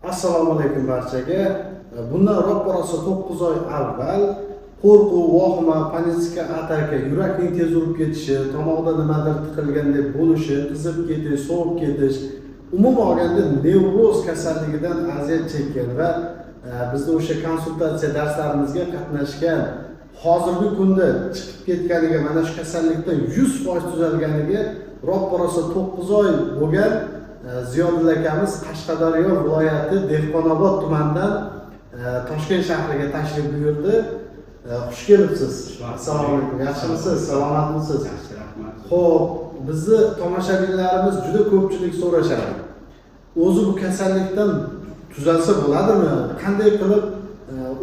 Assalomu alaykum barchaga. Bundan roppa-rosa 9 oy avval qo'rquv, vahima, паническая атака, yurakning tez urib ketishi, tomoqda nimadir tiqilgandek bo'lishi, qizib ketish, sovib ketish, umuman olganda nevroz kasalligidan aziyat chekkan va bizni o'sha konsultatsiya darslarimizga qatnashgan, hozirgi kunda chiqib ketganiga, mana shu kasallikdan 100% tuzalganiga roppa-rosa 9 oy bo'lgan Ziyodulla akamiz Qashqadaryo viloyati Dehqonobod tumanidan Toshkent shahriga tashrif buyurdi. Xush kelibsiz. Assalomu alaykum. Yaxshimisiz? Salomatmisiz? Yaxshi, rahmat. Xo'p, bizni tomoshabinlarimiz juda ko'pchilik so'rashadi. O'zi bu kasallikdan tuzalsa bo'ladimi? Qanday qilib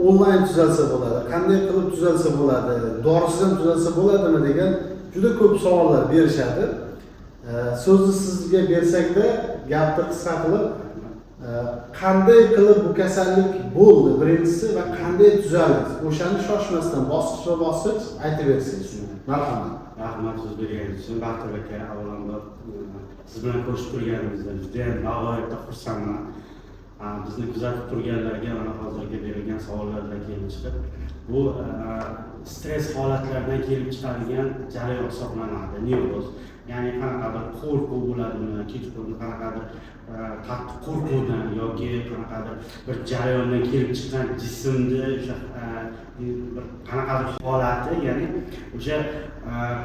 onlayn tuzalsa bo'ladi? Qanday qilib tuzalsa bo'ladi? Dorisiz ham tuzalsa bo'ladimi degan juda ko'p savollar berishadi. So'zni sizga bersakda, gapni qisqa qilib, qanday qilib bu kasallik bo'ldi birinchisi va qanday tuzaldi? O'shani shoshmasdan bosqichma bosqich aytib bersangiz. Marhamat. Rahmat so'z berganingiz uchun, Baxtiyor aka. Avvalambor siz bilan ko'rishib turganimizdan judayam bag'oyatda xursandman. Bizni kuzatib turganlarga mana hozirgi berilgan savollardan kelib chiqib, bu stress holatlaridan kelib chiqadigan jarayon hisoblanadi nevroz. Ya'ni qanaqadir qo'rquv bo'ladimi, kechqurun qanaqadir qattiq qo'rquvdan yoki qanaqadir bir jarayondan kelib chiqqan jismni o'sha bir qanaqadir holati, ya'ni o'sha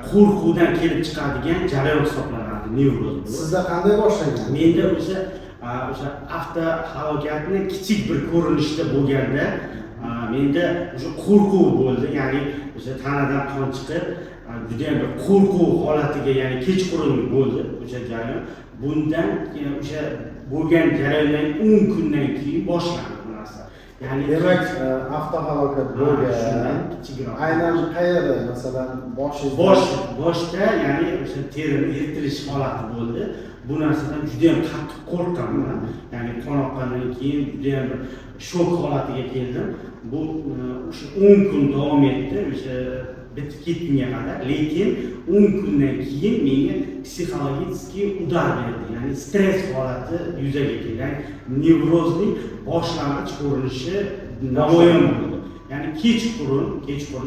qo'rquvdan kelib chiqadigan jarayon hisoblanadi nevroz bu. Sizda qanday boshlangan? Menda o'sha avtohalokatni kichik bir ko'rinishda bo'lganda menda o'sha qo'rquv bo'ldi, ya'ni o'sha tanadan qon chiqib, judayam bir qo'rquv holatiga, ya'ni kechqurun bo'ldi o'sha jarayon. Bundan keyin, o'sha bo'lgan jarayondan 10 kundan keyin boshlandi bu narsa, ya'ni Demak, avtohalokat bo'lgan. Shundan kichikroq. Aynan qayerda? Masalan, boshingizda? Boshda, ya'ni o'sha terini yirtilish holati bo'ldi. Bu narsadan judayam qattiq qo'rqqanman, ya'ni qon oqqandan keyin judayam bir shok holatiga keldim. Bu o'sha 10 kun davom etdi, o'sha bitib ketgunga qadar. Lekin 10 kundan keyin menga психологический удар berdi, ya'ni stress holati yuzaga keldi, ya'ni nevrozning boshlang'ich ko'rinishi namoyon bo'ldi. Ya'ni kechqurun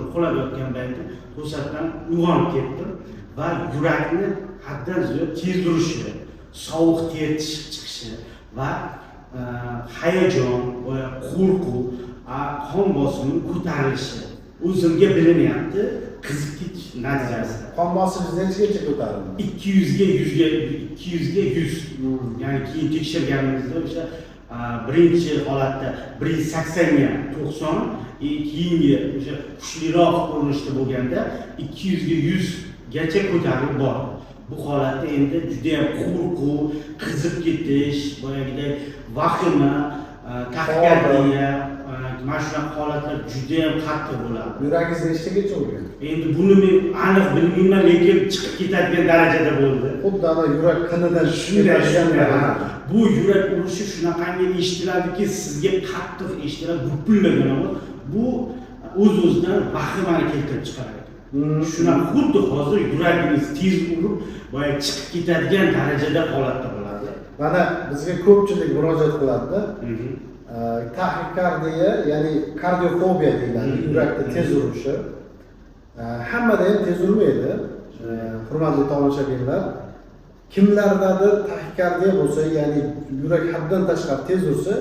uxlab yotgan paytim to'satdan uyg'onib ketdim va yurakni haddan ziyod tez urishi, sovuq ter chiqishi va hayajon va qo'rquv, qon bosimining ko'tarilishi o'zimga bilinyapti, qizib ketish natijasida. Qon bosimingiz nechagacha ko'tarildi? 200ga 100ga, 200ga 100. Ya'ni keyin tekshirganimizda o'sha birinchi holatda 180ga 90, и keyingi o'sha kuchliroq ko'rinishda bo'lganda 200ga 100gacha ko'tarilib bordi. Bu holatda endi judayam qo'rquv, qizib ketish, boyagidek vahima, taxikardiya, mana shunaqa holatlar judayam qattiq bo'ladi. Yuragingiz nechtagacha urgan? Endi buni men aniq bilmayman, lekin chiqib ketadigan darajada bo'ldi. Xuddi ana yurak qinidan tushib Shunday, ketadigan shunday. darajada. Bu yurak urishi shunaqangi eshitiladiki, sizga qattiq eshitiladi, gupillagan ovoz. Bu o'z o'zidan vahimani keltirib chiqarar ekan. Shunaqa, xuddi hozir yuragingiz tez urib, boya chiqib ketadigan darajada holatda bo'ladi. Mana bizga ko'pchilik murojaat qiladida. Taxikardiya, ya'ni kardiofobiya deyiladi, yurakda tez urishi. Hammada ham tez urmaydi. Hurmatli tomoshabinlar, kimlardadir taxikardiya bo'lsa, ya'ni yurak haddan tashqari tez ursa,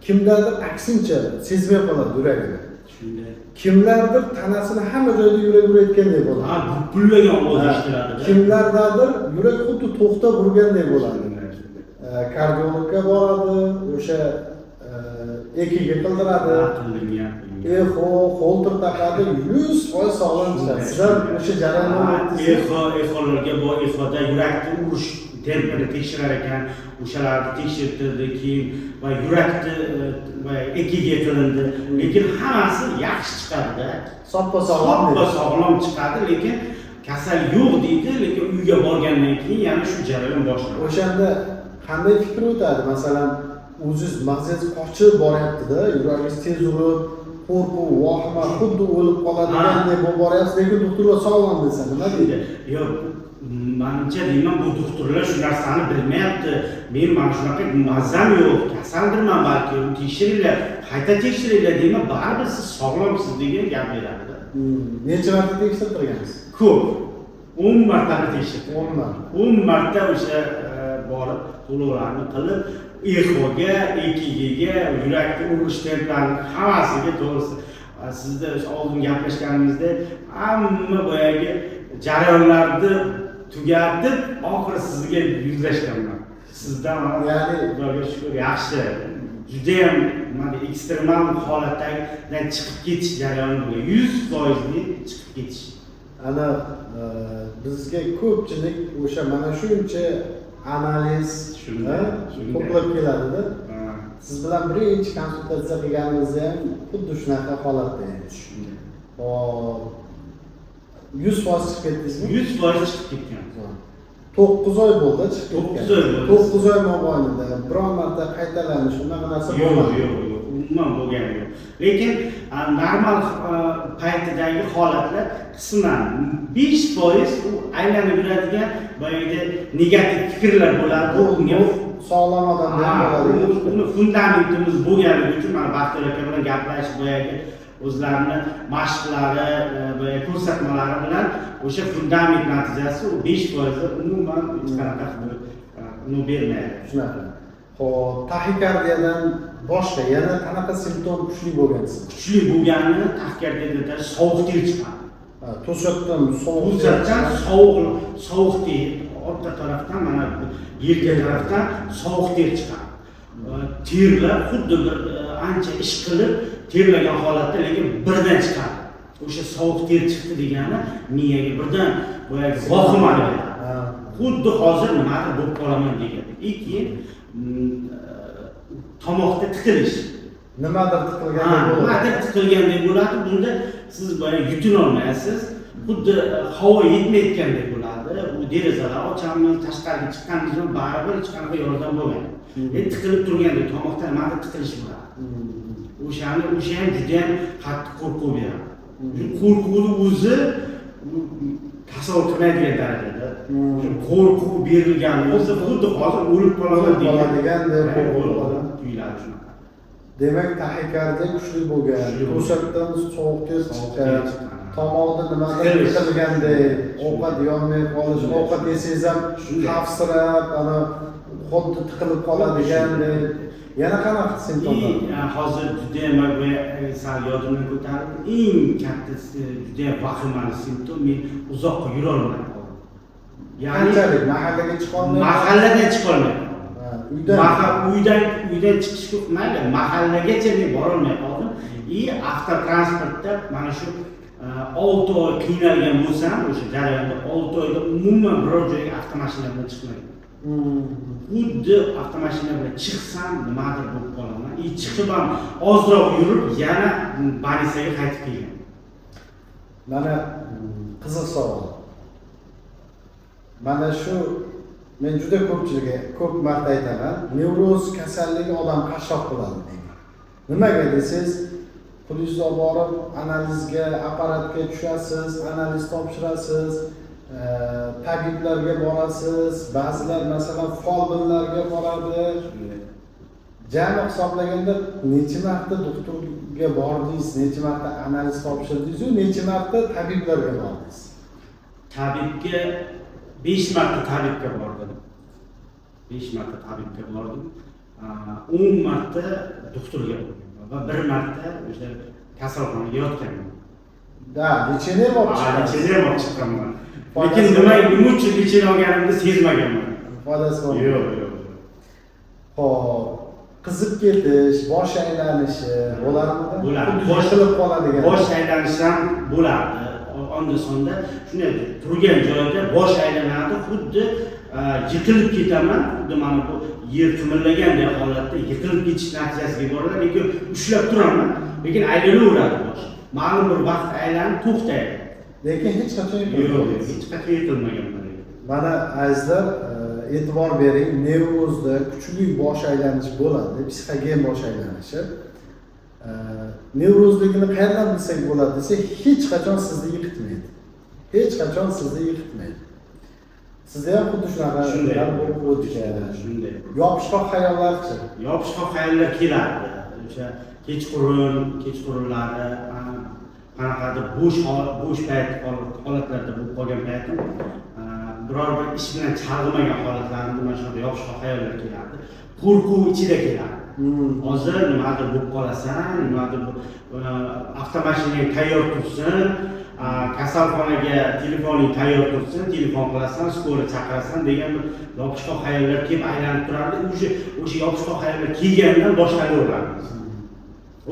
kimdadir aksincha sezmay qoladi yuragini. Shunday. Kimlardir tanasini hamma joyda yurak urayotgandek bo'ladi. Ha, gupillagan ovoz eshitiladi. Kimlardadir yurak xuddi to'xtab urgandek bo'ladi. Shunday, shunday. Kardiologga boradi, o'sha EKG qildiradi, Ha, qilingan, qilingan. Exo, Holter taqadi, 100% sog'lom chiqadi. Sizlar o'sha jarayonni o'tdingiz. Exolarga, bu exoda yurakni urish tempini tekshirar ekan, o'shalarni tekshirtirdi, keyin va yurakni va EKG qilindi, lekin hammasi yaxshi chiqadida. Soppa sog'lom Soppa deydi. Sog'lom chiqadi, lekin kasal yo'q deydi, lekin uyga borgandan keyin yana shu jarayon boshlanadi. O'shanda qanday fikr o'tadi? Masalan, o'zingiz mazangiz qochib boryapti-da, yuragingiz tez urib, qo'rquv, vahima, xuddi o'lib qoladigandek bo'lib boryapsiz, lekin doktorlar sog'lom desa, nima deydi? Yo'q. Manimcha deyman, bu doktorlar shu narsani bilmayapti. Men mana shunaqa mazam yo'q, kasaldirman balki, tekshiringlar, qayta tekshiringlar deyman, baribir siz sog'lomsiz degan gap beradi. Necha marta tekshirtirgansiz? Ko'p, 10 marta tekshirdim. 10 marta. 10 marta o'sha borib to'lovlarni qilib, EXOga, EKGga, yurakni urish templarini hammasiga, to'g'risi sizda o'sha oldin gaplashganimizda hamma boyagi jarayonlarni tugatib, oxiri sizga yuzlashganman. Sizdan mana, Xudoga shukur, yaxshi, judayam nima deydi, ekstremal holatdan chiqib ketish jarayoni bo'lgan, 100%li chiqib ketish. Ana bizga ko'pchilik o'sha mana shuncha analiz Shunday, shunday. to'plab keladida. Siz bilan birinchi konsultatsiya qilganimizda ham xuddi shunaqa holatda edi. Shunday. Hop, 100% chiqib ketdingizmi? 100% chiqib ketgan. 9 oy bo'ldi chiqib ketgan. 9 oy bo'ldi. 9 oy mobaynida biron marta qaytalanish, unaqa narsa Yo'q. bo'lmadi? Yo'q, umuman bo'lgani yo'q. Lekin normal paytidagi holatlar qisman 5% u aylanib yuradigan boyagida negativ fikrlar bo'ladi. Bu Unga bu sog'lom odamda ham Ha, bo'ladi. Uni fundamentimiz bo'lganligi uchun mana Baxtiyor aka bilan gaplashib, boyagi o'zlarini mashqlari, boyagi ko'rsatmalari bilan o'sha fundament natijasi u 5% umuman hech qanaqa bir uni bermaydi. Shunaqa. Ho'p, taxikardiyadan boshqa yana qanaqa simptom kuchli bo'lgan sizda? Kuchli bo'lgani taxikardiyadan sovuq ter chiqadi. Ha, to'satdan sovuq ter. To'satdan sovuq ter, orqa tarafdan, mana bu yelka tarafdan sovuq ter chiqadi. Terlab, xuddi bir ancha ish qilib terlagan holatda, lekin birdan chiqadi. O'sha sovuq ter chiqdi degani miyaga birdan boyagi vahimani beradi. Xuddi hozir nimadir bo'lib qolaman degandek. И keyin tomoqda tiqilish. Nimadir tiqilgandek bo'ladi. Nimadir tiqilgandek bo'ladi. Bunda siz boya yutinolmaysiz, xuddi havo yetmayotgandek bo'ladi. U derazalar ochamiz, tashqariga chiqqanimizda baribir hech qanaqa yordam bo'lmaydi. Endi tiqilib turgandek, tomoqda nimadir tiqilish bo'ladi. O'shani, o'sha ham judayam qattiq qo'rquv beradi. Qo'rquvni o'zi u tasavvur qilmaydigan darajada. O'sha qo'rquv berilgani o'zi xuddi hozir o'lib qolaman O'lib qoladigandek qo'rquv qo'rquv bo'ladi. Tuyuladi shunaqa. Demak, taxikardiya kuchli bo'lgan, Kuchli bo'lgan. to'satdan sovuq ter Sovuq chiqqan, ter chiqqan. Tomoqda nimadir Tiqilish. tiqilgandek, ovqat yeyolmay qolish, Shunday. ovqat yesangiz ham Shunday. xavfsirab, ana xuddi tiqilib qoladigandek. Yana qanaqa simptomlar? И hozir judayam man bu sal yodimdan ko'tarib, eng katta judayam vahimali simptom, men uzoqqa yurolmay qoldim. Ya'ni Qanchalik mahallaga chiqolmay? Mahalladan chiqolmay qoldim. Ha, uydan. Uydan chiqishga, mayli, mahallagacha men borolmay qoldim. И avtotransportda mana shu 6 oy qiynalgan bo'lsam, o'sha jarayonda 6 oyda umuman biror joyga avtomashina bilan chiqmagan. Xuddi avtomashina bilan chiqsam nimadir bo'lib qolaman. И chiqib ham ozroq yurib, yana больница ga qaytib kelgan. Mana qiziq savol. Mana shu men juda ko'pchilikka ko'p marta aytaman, nevroz kasalligi odam qashshoq qiladi deyman. Nimaga desangiz, pulingizni olib borib analizga, apparatga tushasiz, analiz topshirasiz, tabiblarga borasiz, ba'zilar masalan folbinlarga boradi. Jami hisoblaganda necha marta doktorga bordingiz, necha marta analiz topshirdingiz-u, necha marta tabiblarga bordingiz? Tabibga 5 marta tabibga bordim. 5 marta tabibga bordim. 10 marta doktorga borganman va bir marta o'sha kasalxonaga yotganman. Да, лечение ham olib chiqqansiz. Лечение ham olib chiqqanman. Foydasi Lekin nima uchun лечение olganimni sezmaganman. Foydasi bormi? Yo'q. Ho'p, qizib ketish, bosh aylanishi bo'larmidi? Bo'lardi. Xuddi yiqilib qoladigan. Bosh aylanishi ham bo'lardi. Onda sonda shunday turgan joyda bosh aylanardi, xuddi yiqilib ketaman, xuddi mana bu yer qimirlagandek holatda yiqilib ketish natijasiga boradi, lekin ushlab turaman, lekin aylanaveradi bosh. Ma'lum bir vaqt aylanib to'xtaydi. Lekin hech qachon Yo'q, yiqilmagan. Hech qachon yiqilmaganman. Mana azizlar, e'tibor bering, nevrozda kuchli bosh aylanish bo'ladi, psixogen bosh aylanishi. Nevrozligini qayerdan bilsak bo'ladi desa, hech qachon sizni yiqitmaydi. Hech qachon sizni yiqitmaydi. Sizda ham xuddi shunaqa bo'lib o'tgan. Shunday. Yopishqoq xayollarchi? Yopishqoq xayollar kelardi. O'sha kechqurunlari qanaqadir bo'sh payt holatlarda bo'lib qolgan paytim, biror bir ish bilan chalg'imagan holatlarimda mana shunaqa yopishqoq xayollar kelardi. Qo'rquv ichida kelardi. Hozir nimadir bo'lib qolasan, nimadir avtomashinang tayyor tursin, kasalxonaga telefoning tayyor tursin, telefon qilasan, skora chaqirasan degan bir yopishqoq xayollar kelib aylanib turardi. O'sha yopishqoq xayollar kelganidan boshlanaverardi.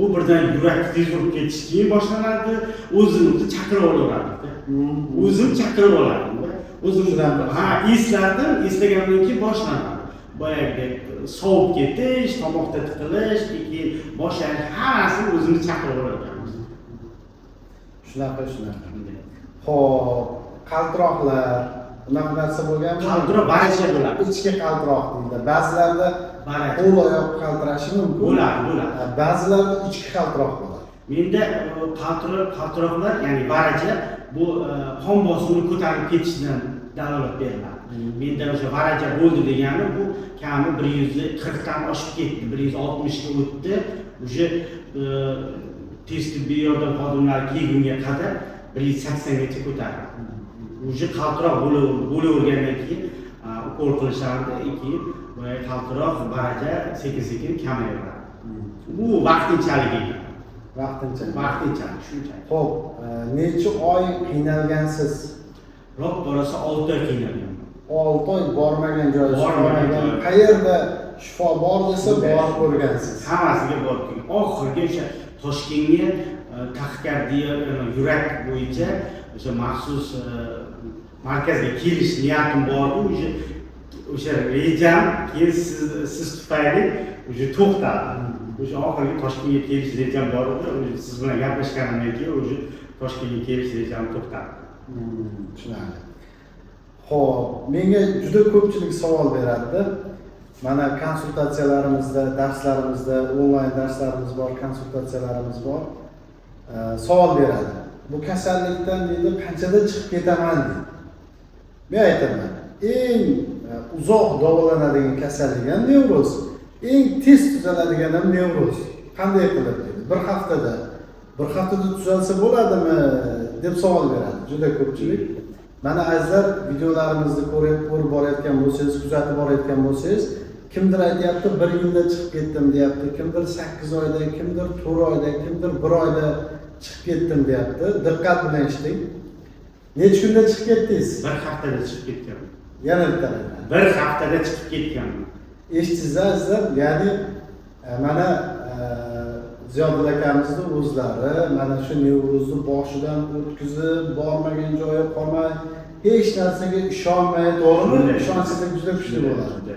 U birdan yurak tez urib ketish keyin boshlanardi, o'zini o'zi chaqirib olaverardi. O'zim chaqirib olardim. O'zim eslardim, eslagandan keyin boshlanardi. Boyagidek sovib ketish, tomoqda tiqilish, keyin bosh ayrish, hammasini o'zimiz chaqirib olarkanmiz. Shunaqa. Xo'p, qaltiroqlar, unaqa narsa bo'lganmi? Qaltiroq baracha bo'ladi. Ichki qaltiroq deyiladi. Ba'zilarda qo'l oyoq qaltirashi mumkin. Bo'ladi. Ba'zilarda ichki qaltiroq bo'ladi. Menda qaltiroqlar, ya'ni baracha bu qon bosimi ko'tarilib ketishidan dalolat beriladi. Menda o'sha varaja bo'ldi degani bu kami 140 dan oshib ketdi, 160 ga o'tdi. O'sha tez tibbiy yordam xodimlari kelgunga qadar 180 gacha ko'tarildi. O'sha qaltiroq bo'lavergandan keyin ukol qilishardi, keyin boya qaltiroq varaja sekin-sekin kamayaveradi. Bu vaqtinchalik ekan. Vaqtinchalik, shunchalik. Xo'p, necha oy qiynalgansiz? Ro'p-rosa 6 oy qiynalganman. 6 oy bormagan joyi, bormagan. Qayerda shifo bor desa borib ko'rgansiz. Hammasiga borib ko'rgan. Oxirgi o'sha Toshkentga taxikardiya, yurak bo'yicha o'sha maxsus markazga kelish niyatim bor edi. O'sha rejam keyin siz tufayli o'sha to'xtadi. O'sha oxirgi Toshkentga kelish rejam bor edi. O'sha siz bilan gaplashganimdan keyin o'sha Toshkentga kelish rejam to'xtadi. Tushunarli. Xo'p, menga juda ko'pchilik savol beradi. Mana konsultatsiyalarimizda, darslarimizda, onlayn darslarimiz bor, konsultatsiyalarimiz bor. Savol beradi. Bu kasallikdan deydi, qanchada chiqib ketaman deydi. Men aytaman, eng uzoq davolanadigan kasallik ham nevroz, eng tez tuzaladigan ham nevroz. Qanday qilib deydi? Bir haftada tuzalsa bo'ladimi deb savol beradi juda ko'pchilik. Mana azizlar, videolarimizni ko'rib borayotgan bo'lsangiz, kuzatib borayotgan bo'lsangiz, kimdir aytyapti 1 yilda chiqib ketdim deyapti, kimdir 8 oyda, kimdir 4 oyda, kimdir 1 oyda chiqib ketdim deyapti. Diqqat bilan eshiting. Necha kunda chiqib ketdingiz? 1 haftada chiqib ketganman. Yana bitta aytaman. 1 haftada chiqib ketganman. Eshitdingiz azizlar, ya'ni mana Ziyodulla akamizni o'zlari mana shu nevrozni boshidan o'tkazib, bormagan joyi qolmay, hech narsaga ishonmay, to'g'rimi? Ishonchsizlik juda kuchli bo'ladi.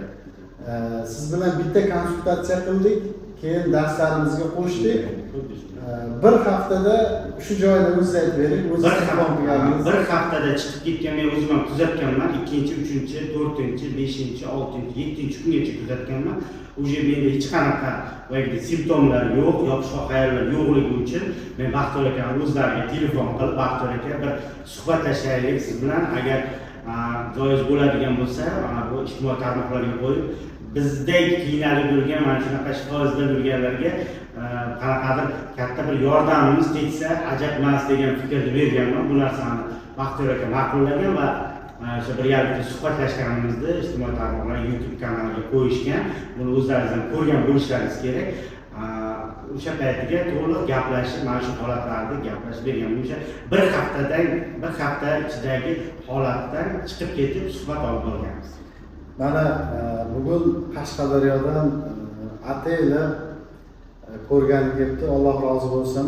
Siz bilan bitta konsultatsiya qildik, keyin darslarimizga qo'shdik. Bir haftada shu joyni o'zingiz aytib bering, o'zingiz telefon qilganingiz. Bir haftada chiqib ketgan, men o'zim ham kuzatganman. 2-chi, 3-chi, 4-chi, 5-chi, 6-chi, 7-chi kungacha kuzatganman. Уже menda hech qanaqa boyagi simptomlar yo'q, yopishqoq xayollar yo'qligi uchun men Baxtiyor akani o'zlariga telefon qilib, Baxtiyor aka bir suhbatlashaylik siz bilan, agar joiz bo'ladigan bo'lsa, mana bu ijtimoiy tarmoqlarga qo'yib, bizdek qiynalib yurgan, mana shunaqa shifo izlab yurganlarga qanaqadir katta bir yordamimiz tegsa ajab emas degan fikrni berganman. Bu narsani Baxtiyor aka ma'qullagan va o'sha birgalikda suhbatlashganimizda ijtimoiy tarmoqlar, YouTube kanaliga qo'yishgan. Buni o'zlaringiz ham ko'rgan bo'lishlaringiz kerak. O'sha paytiga to'liq gaplashib, mana shu holatlarni gaplashib bergan. O'sha bir hafta ichidagi holatdan chiqib ketib suhbat olib borganmiz. Mana bugun Qashqadaryodan ataylab ko'rgani kelibdi, Alloh rozi bo'lsin.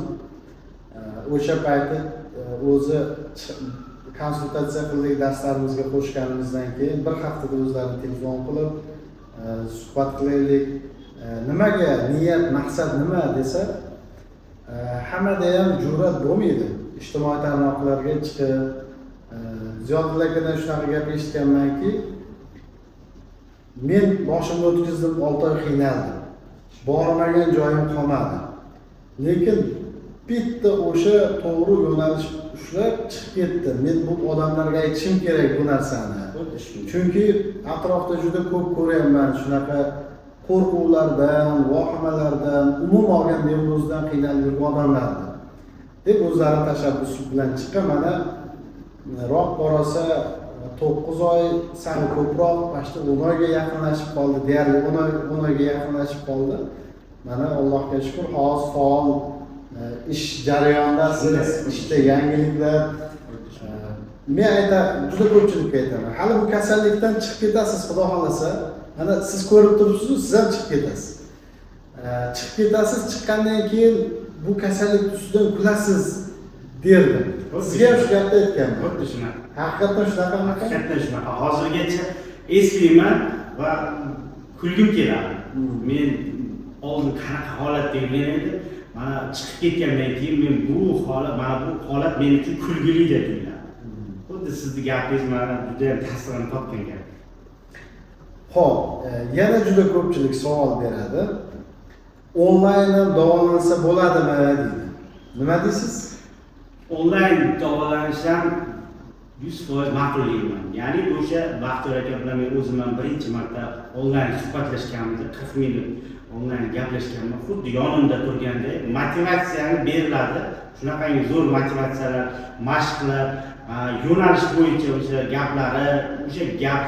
O'sha payti o'zi konsultatsiya qildik, darslarimizga qo'shganimizdan keyin bir haftada o'zlari telefon qilib suhbat qilaylik. Nimaga niyat, maqsad nima desa, hammada ham jur'at bo'lmaydi. Ijtimoiy tarmoqlarga chiqib, Ziyodulla akadan shunaqa gap eshitganmanki, men boshimni o'tkazdim, 6 oy qiynaldim. Bormagan joyim qolmadi. Lekin Bitta o'sha to'g'ri yo'nalish ushlab chiqib ketdi. Men bu odamlarga aytishim kerak bu narsani. Xuddi shunday. Chunki atrofda juda ko'p ko'ryapman shunaqa qo'rquvlardan, vahimalardan, umuman olgan nevrozdan qiynalib yurgan odamlarni. Deb o'zlari tashabbusi bilan chiqqan. Mana roppa rosa 9 oy, sal ko'proq, почти 10 oyga yaqinlashib qoldi, deyarli 10 oyga yaqinlashib qoldi. Mana Allohga shukur, hozir faol ish jarayonidasiz, ishda yangiliklar. Men juda ko'pchilikka aytaman, hali bu kasallikdan chiqib ketasiz, xudo xohlasa. Mana siz ko'rib turibsiz, siz ham chiqib ketasiz. Chiqib ketasiz, chiqqandan keyin bu kasallik ustidan kulasiz derdim. Sizga ham shu gapni aytganman. Xuddi shunaqa. Haqiqatdan shunaqami? Haqiqatdan shunaqa. Hozirgacha eslayman va kulgim keladi. Men oldin qanaqa holatda yurgan edim, mana chiqib ketgandan keyin men bu holat, mana bu holat men uchun kulgili deb tuyuladi. Xuddi sizni gapingiz mana juda ham ta'sirini topgan gap. Xo'p, yana juda ko'pchilik savol beradi. Onlayn ham davolansa bo'ladimi deydi. Nima deysiz? Onlayn davolanish ham 100% ma'qullayman. Ya'ni o'sha Baxtiyor aka bilan men o'zim ham birinchi marta onlayn suhbatlashganimda 40 minut onlayn gaplashganman. Xuddi yonimda turganda motivatsiyani beriladi. Shunaqangi zo'r motivatsiyalar, mashqlar, yo'nalish bo'yicha o'sha gaplari, o'sha gap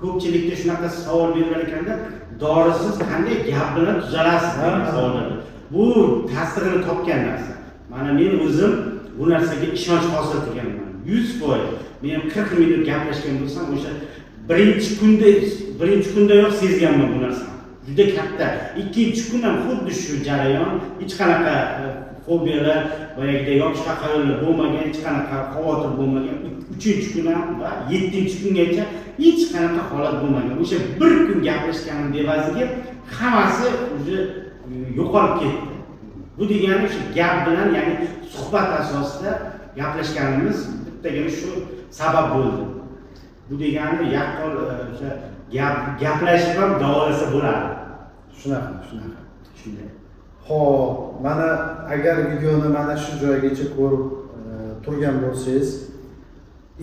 ko'pchilikda shunaqa savol berilar ekanda, dorisiz qanday gap bilan tuzalasiz degan savollar. Bu tasdig'ini topgan narsa. Mana men o'zim bu narsaga ishonch hosil qilganman. 100%. Men 40 minut gaplashgan bo'lsam, o'sha birinchi kundayoq sezganman bu narsani. Juda katta. Ikkinchi kun ham xuddi shu jarayon, hech qanaqa fobiyalar, boyagidek yopishqoq xayollar bo'lmagan, hech qanaqa xavotir bo'lmagan. Uchinchi kun ham va 7-kungacha hech qanaqa holat bo'lmagan. O'sha bir kun gaplashganim evaziga hammasi уже yo'qolib ketdi. Bu degani o'sha gap bilan, ya'ni suhbat asosida gaplashganimiz bittagina shu sabab bo'ldi. Bu degani yaqqol o'sha gaplashib ham davolasa bo'ladi. Shunaqa, shunaqa. Shunday. Xo'p, mana agar videoni mana shu joygacha ko'rib turgan bo'lsangiz,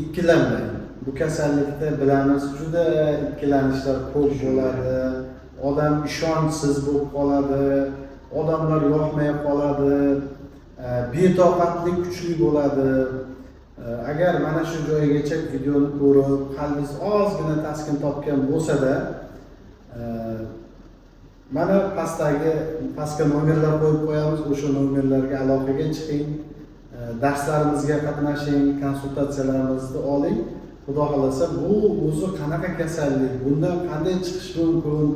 ikkilanmang. Bu kasallikda bilamiz, juda ikkilanishlar ko'p bo'ladi. Odam ishonchsiz bo'lib qoladi, odamlar yoqmay qoladi, betoqatlik kuchli bo'ladi. Agar mana shu joygacha videoni ko'rib, qalbingiz ozgina taskin topgan bo'lsa-da, mana pastga nomerlar qo'yib qo'yamiz, o'sha nomerlarga aloqaga chiqing, darslarimizga qatnashing, konsultatsiyalarimizni oling. Xudo xohlasa, bu o'zi qanaqa kasallik, bundan qanday chiqish mumkin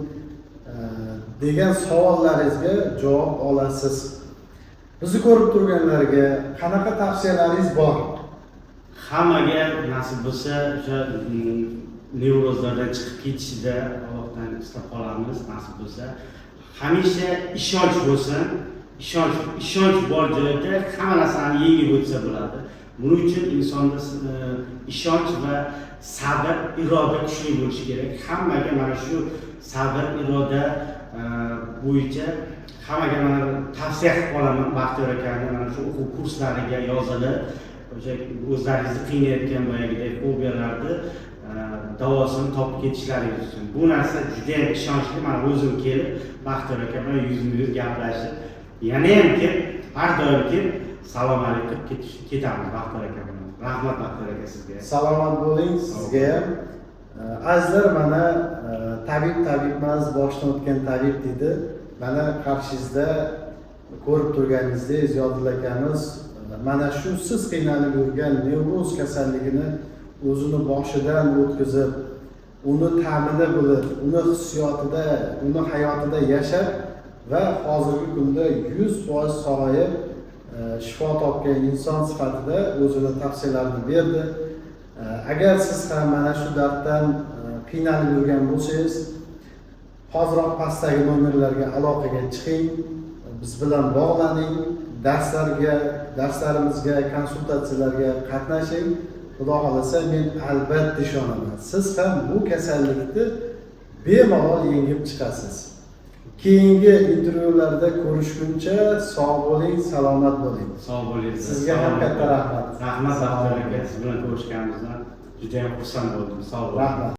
degan savollaringizga javob olasiz. Bizni ko'rib turganlarga qanaqa tavsiyalaringiz bor? Hammaga nasib bo'lsa, o'sha nevrozlardan chiqib ketishida Allohdan istab qolamiz, nasib bo'lsa. Hamisha ishonch bo'lsin, ishonch bor joyda hamma narsani yengib o'tsa bo'ladi. Buning uchun insonda ishonch va sabr, iroda kuchli bo'lishi kerak. Hammaga mana shu sabr, iroda bo'yicha hammaga mana tavsiya qilib qolaman. Baxtiyor akani mana shu o'quv kurslariga yozilib, o'sha o'zlaringizni qiynayotgan boyagidek fobiyalarni davosini topib ketishlaringiz uchun. Bu narsa juda ham ishonchli. Mana o'zim kelib Baxtiyor aka bilan yuzma-yuz gaplashib, yana ham kelib, har doim kelib salom alaykum qilib ketamiz Baxtiyor aka bilan. Rahmat Baxtiyor aka sizga. Salomat bo'ling, sizga ham. Azizlar, mana tabib tabib emas, boshdan o'tgan tabib dedi. Mana qarshingizda ko'rib turganingizdek Ziyodulla akamiz mana shu siz qiynalib yurgan nevroz kasalligini o'zini boshidan o'tkazib, uni ta'mini bilib, uni hissiyotida, uni hayotida yashab va hozirgi kunda 100% sog'ayib, shifo topgan inson sifatida o'zini tavsiyalarini berdi. Agar siz ham mana shu darddan qiynalib yurgan bo'lsangiz, hoziroq pastdagi nomerlarga aloqaga chiqing, biz bilan bog'laning, darslarimizga, konsultatsiyalarga qatnashing. Xudo xohlasa, men albatta ishonaman, siz ham bu kasallikni bemalol yengib chiqasiz. Keyingi intervyularda ko'rishguncha sog' bo'ling, salomat bo'ling. Sog' bo'ling. Sizga ham katta rahmat. Rahmat, Baxtiyor aka, siz bilan ko'rishganimizdan juda ham xursand bo'ldim. Sog' bo'ling. Rahmat.